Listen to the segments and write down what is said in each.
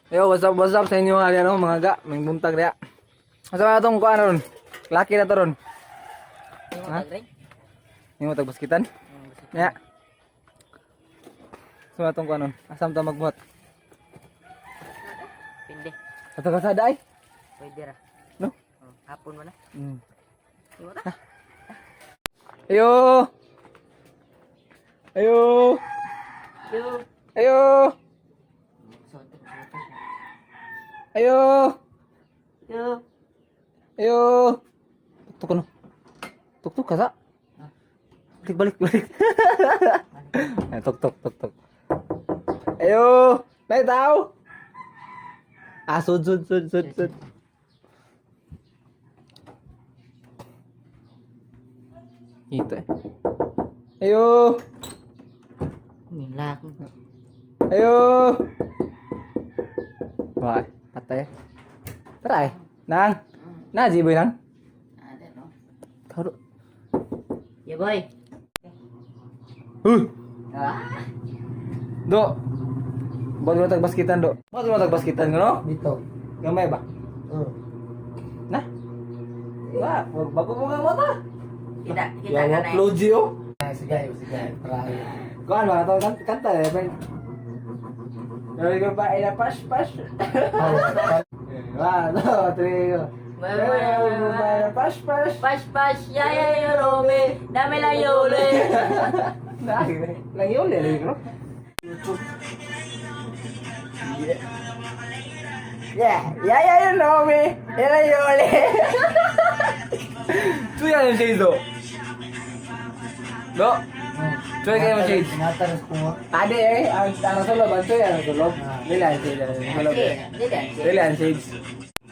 Yo, what's up sa inyo nga ano, mga ga, may buntag diya. Asa ba atong kuan ron? Laki na to ron. Ha? Nimo tag baskitan? Ya. Sa atong kuan ron? Asam ta magbuhat? Pindi. Ato ka sa ay? Pwede ra. No? Oh, hapon mo na. Imo ta. Ayo. Ayo. Yo. Ayo. Ayo. Yo. Ayo. Tuktok no. Tuktok ka sa. Balik, balik, balik. Ay, tok tok tok tok. Ayo. Nay tao. Ah, sud sud sud sud sud. Ito eh. Ayo. Nilak. Ayo. Wah, patay. Tara eh. Nang. Na, Jiboy nang. Ada no. Taro. Ya boy. Huh. Ah. Do. Ba't mo tagbaskitan do? Ba't mo tagbaskitan no? Dito. Gamay ba? Oh. Na? Ba, wag bago mo nga mata. Kita kita Yang ka na. upload yo. Ah, sige, sige. Try. Kuan ba to kanta kanta eh. Dari ko pa ina pash pash. One, two, three, go. Pash pash. Pash pash ya ya ya rome. Dame la yole. Nah, lang yun eh, bro. Yeah, you know me. Yeah, you Tuy ang shades do. Do. Tuy kayo mo shades. Nataras ko nga. Ade eh, ang sulod, ang tuy ang sulod. Dili ang shades, ang sulod. Dili ang shades.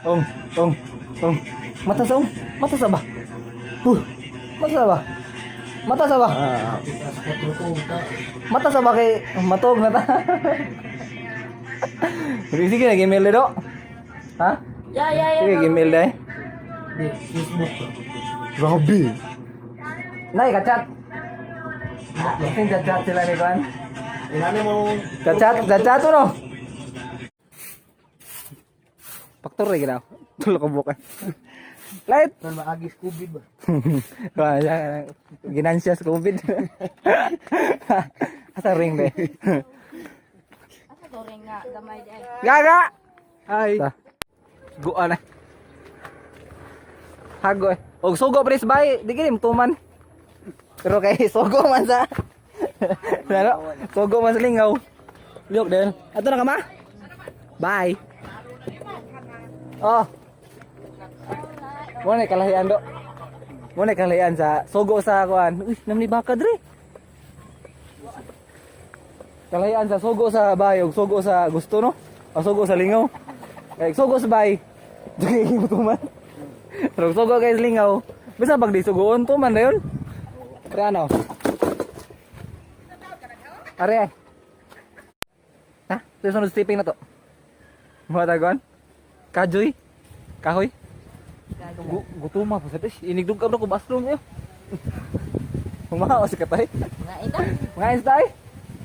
Ong, ong, ong. Mata sa ong. Mata sa ba? Huh. Mata sa ba? Mata sa ba? Ah, pitas ko to ta. Mata sa ba kay matog na ta? Sige, nag-email do. Ha? Ya ya ya. Sige, email dai. Di, Facebook ko. Grabe. Nay, ka-chat. Kasi chat-chat sila ni Kwan. Inani mo. Chat-chat, chat-chat no. Paktor rin ginaw. Tulo ka bukan. Light. Kan maagis COVID ba? Wala siya. Ginansya sa COVID. Asa ring be. Asa to ring nga gamay di ay. Gaga! Hi. Ta. Guan eh. Hago eh. Og sugo pres bay, di gini tuman. Pero kay sugo man sa. Ano? Sugo man sa lingaw. Liok din. Ato na ka ma? Bye. Oh. Mo na kalahian do. Mo na kalahian sa sugo sa kuan. Uy, namni baka dre. Kalahian sa sugo sa bay og sugo sa gusto no. O sugo sa lingaw. Kay sugo sa bay. Dili mo tuman. Pero sugo kay sa lingaw. Bisa pag di sugoon tuman na yun. Pre ano? Are ay. Ha? Ito yung sunod stepping na to. Mga tagon? Kajoy? Kahoy? Gutuma pa sa tis. Inigdug ka ko baslong eh. Humao si katay. Mga ita. Mga tay.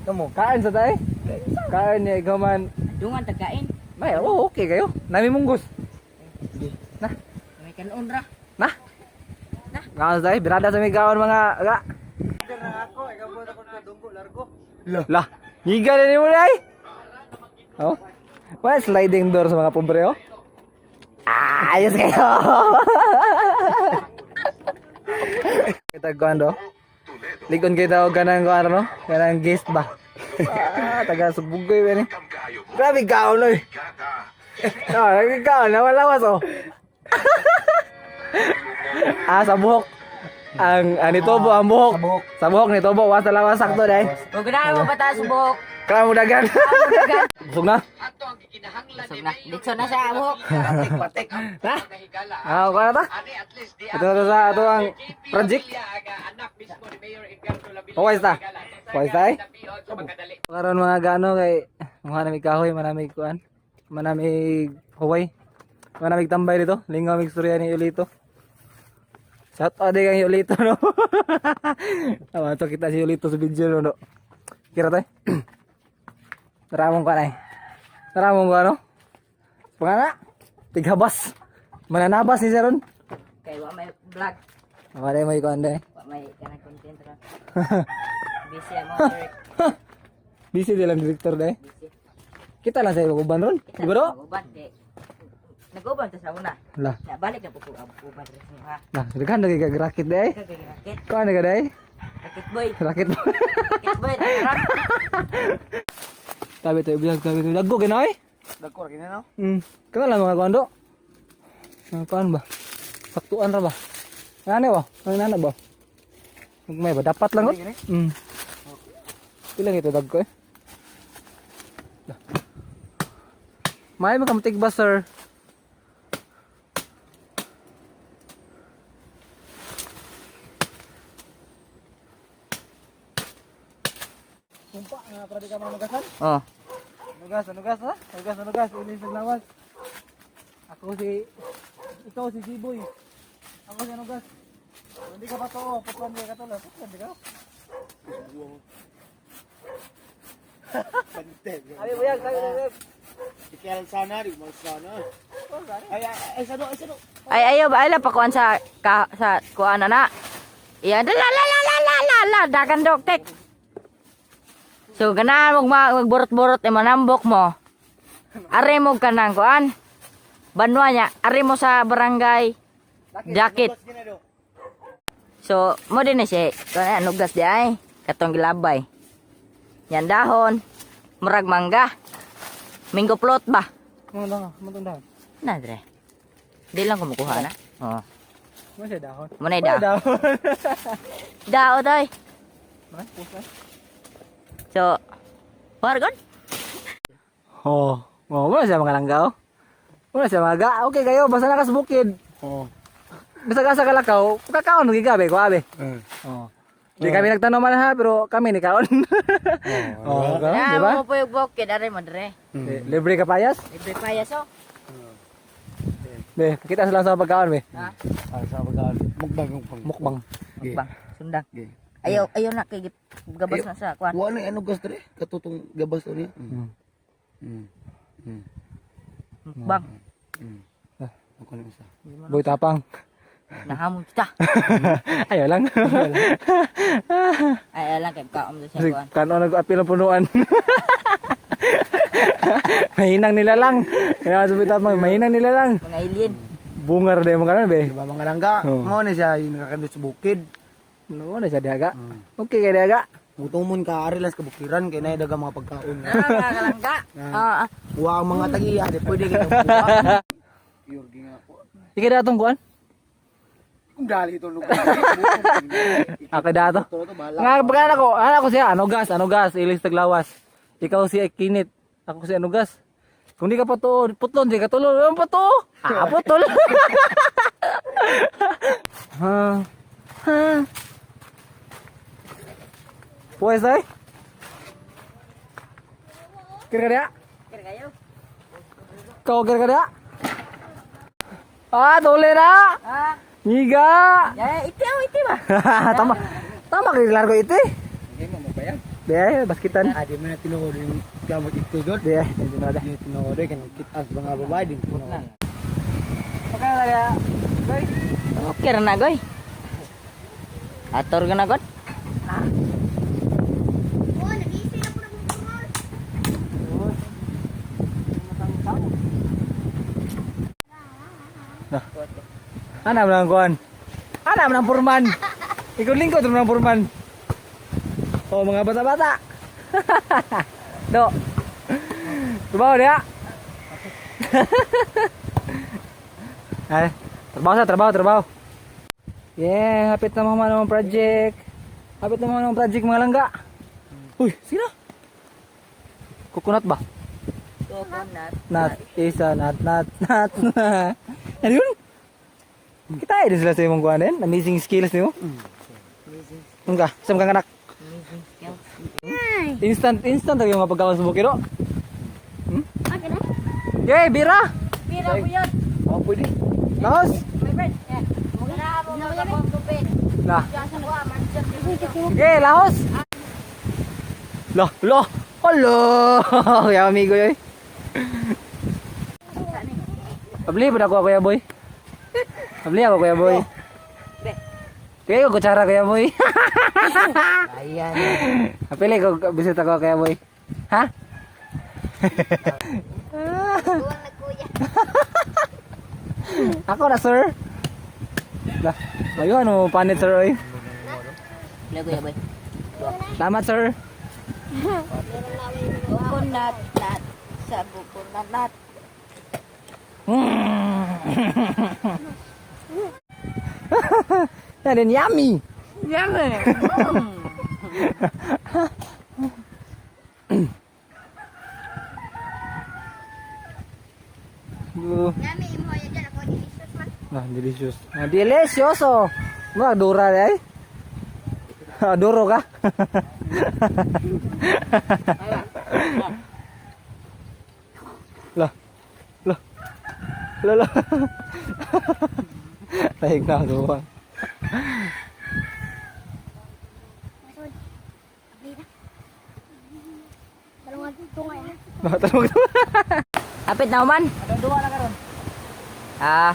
Kamo, kain sa tay. Kain niya ikaw man. Dungan tagkain. May, oh, okay kayo. Nami munggos. Na, May kanon ra. na. Kaon sa tay, birada sa may kaon mga ga. Lah, lah. Ngiga na nimo day. Oh. Wala sliding door sa mga pobre oh. Ah, ayos kayo. Kita kuan do. Likon kita og kanang kuan no? Kanang guest ba? Ah, taga Subugoy ba ni? Grabe kaon oy. Ah, grabe kaon na wala lawas oh. Ah, sa buhok. Ang ah, nitobo ang buhok. Sa buhok. Sa buhok nitobo wa sa lawas sakto dai. Huwag na mo pataas buhok. Kaya mo dagan. Busog na. Busog na. Ditso na siya buhok. Na? Ah, okay na ta? Ito na sa ito ang project. Okay ta. Okay ta eh. Karon mga gano kay mga namig kahoy, manamig kuan, manamig huway. Manamig tambay dito. Lingaw mig storya ni Yulito. Shout out din kay Yulito no. Tama to kita si Yulito sa video no. No. Kira tay. Naramong kuan ay. Naramong kuan no. Pangana. Tighabas. Mananabas ni Sharon. Kay wa may vlog, Wala may kuan day. wa may kanang content ra. Busy ang mga work. Busy din lang director day. Busy. Kita lang sa uban ron. Kita Di ba do? Uban kay nag-uban ta sa una. Lah, Na balik na po ko ang uban rin ha. lah, daghan lagi kag racket day. Kag raket, Kuan na ka day? raket boy, Racket. raket boy, rak. Tabi tayo bilag, tabi tayo. Dagko ganoy? Dagko ra kini no? Kana lang mga kuan do. Mga kuan ba? Saktuan ra ba? Ngani ba? Ang nana ba? May ba dapat lang ko? Pila ito dagko eh? Lah. May mga ba, sir? Sumpa nga para di ka mga Oh, Nugas, nugas ha? Nugas, nugas, ilis naglawas. Ako si... Ikaw si Jiboy. Ako si Nugas. Hindi ka pa to, putuan ka to, putuan di ka. Bante. Abi buyag, tayo buyag. Ikel sana di mo sana. Ay ay ay sano ay sano. Ay ayo ba ay pakuan sa ka, sa kuan na na. Iya, la la la la la la la dagan dok tek. So ganahan mo magburot-burot e manambok mo. Are mo kanang kuan. Banwa niya, are mo sa barangay. Dakit. So, mo din na siya. Kuan nugas di ay katong gilabay. Yan dahon. Murag mangga. Minggo plot ba? Mga dahon, mga dahon. Na dre. Di lang kumukuha na. Oo. Mo siya dahon. Mo na Wala dahon. dahon. Dao tay. Mga pusa. So, wargon? Oh, oh, wala siya mga langgaw. Wala siya mga ga. Okay kayo, basta na ka sa bukid. Oh. Basta ka sa kalakaw, kakaon gigabi ko abe. Eh. Oh. Di kami nagtanong man ha, pero kami ni kaon. Oh, Ya, di ba? mo po yung bukid are mo dre. Eh, libre ka payas? Libre pa yaso. Be, kita lang sa pagkaon, be. Ha? Ah, sa pagkaon. Mukbang mukbang. Mukbang. Mukbang, sundang. Okay. Ayaw, ayaw na kay gabas na sa kuan. Wa na ano gas dre katutong gabas niya. Mm. Mukbang. Ako na isa. Boy tapang. Nahamon kita. Ayaw lang. Ay, alang kay kaom sa Kasi kuan. kano nag-apil ang punuan. Mahinang nila lang. Kaya sabi tapang, mahinang nila lang. Mga alien. Bungar din mo kanon, be. Diba mga langga? Oo. Mao na siya yung nakakandot sa bukid. Ano na siya diaga. Okay kay diaga. Gutomon ka ari lang sa kabukiran kay naay daga mga pagkaon. Ah, mga kalangga. Ah, ah. Wa ang mga tagiya di pwede kay buwa. Pure nga po. Iki datong kuan. Kung dali ito lugar. Ako dato. Ito bahala. Nga pagkana ko, ano ako siya, ano gas, ano gas, ilis taglawas. Ikaw si Kinit, ako si ano gas. Kung di ka pa to, putlon, di ka tulo, ano pa to? Ah, putol. Ha. Ha. Pues ay. Kira kira. Kira kayo. Kau kira kira. Ah, dole na. Ah, Ngiga. ya iti oh, iti ba. Tama. Tama kay klaro ko ito eh. Hindi mo mabayag. Be, baskitan. Ah, di mo na tinuod yung gamot ito doon. Be, hindi na Di tinuod eh, kanang kitas mga babae din tinuod. Okay na kaya. Boy. Okay ra na goy. Ator ka na god. Ana man ang kuan. Ana man ang purman. Ikaw lingkod man ang purman. Oh, mga bata-bata. Do. Trabaho dia. Ay, trabaho sa trabaho, trabaho. Yeah, hapit na mga mga project. Hapit na mga project mga langga. Uy, sino? Coconut ba? Coconut. Nat, isa, nat, nat, nat. Ano yun? Kita ay din sila sa imong kuhanin. Amazing skills nimo. Ano ka? Sa mga anak. Amazing skills. Instant, instant ang mga pagkaon sa bukid, oh. Yay, bira! Pira po yun. Oh, pwede. Laos! My friend. Yeah. Ganahan mo magabong tubig. Lah. Diyan sa kuha, mansion. Sige, laos! Lah, lah! Hala! Kaya amigo yun. Pabli pa ako, Kuya Boy. Pabli ako, Kuya Boy. Kaya ko kutsara, Kuya Boy. Ayan. Apili ko bisit ako, Kuya Boy. Ha? Buwang na, kuya. Ako na, sir. Lah, ayo ano panit, sir, oy. Wala, Kuya Boy. Salamat, sir. Coconut nut. Sa coconut nut. Yan din, yummy. Yummy. Yummy, imo yan dyan. Ako, delicious man. Ah, delicious. Ah, delicioso. Mga dura ay. Adoro ka. Lah. Lah. Lah lah. Tahig na ang duwa. Masod. Abli na. Dalawang tungay ha. Tanong ko. Apit na man. Ah.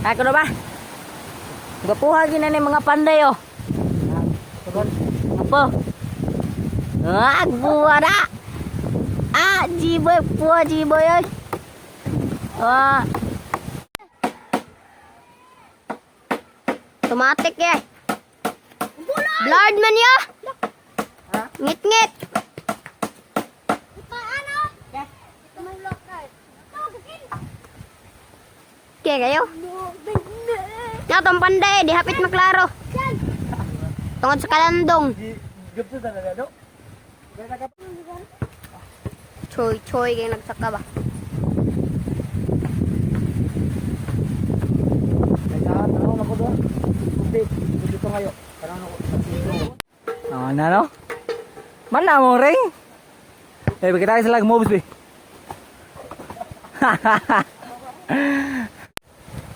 Ako na ba? Gapuha gina ni mga panday oh. Apo. Ah, buwa na. Ah, G-boy, puwa G-boy oy. Ah, Tumatik eh. Blurred man ya. Ngit-ngit. Paano? Kaya kayo? Ya, tong panday, di hapit maklaro. Tungod sa kalandong. Choy, choy, kaya nagsaka ba? Ah, na no? Man na mo ring. Eh, kita sila moves be.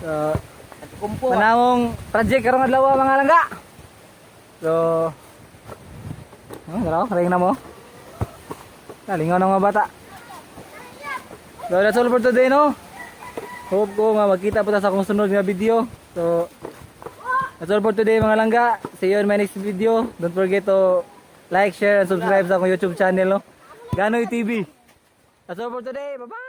So, manamong project karong adlaw, mga langga. So, oh, daraw, ring na mo. Nalingaw ng mga bata. So, that's all for today, no? Hope ko nga magkita pa ta sa akong sunod nga video. So, that's all for today, mga langga. See you in my next video. Don't forget to like, share, and subscribe sa akong YouTube channel, no? Ganoy TV. That's all for today. Bye-bye!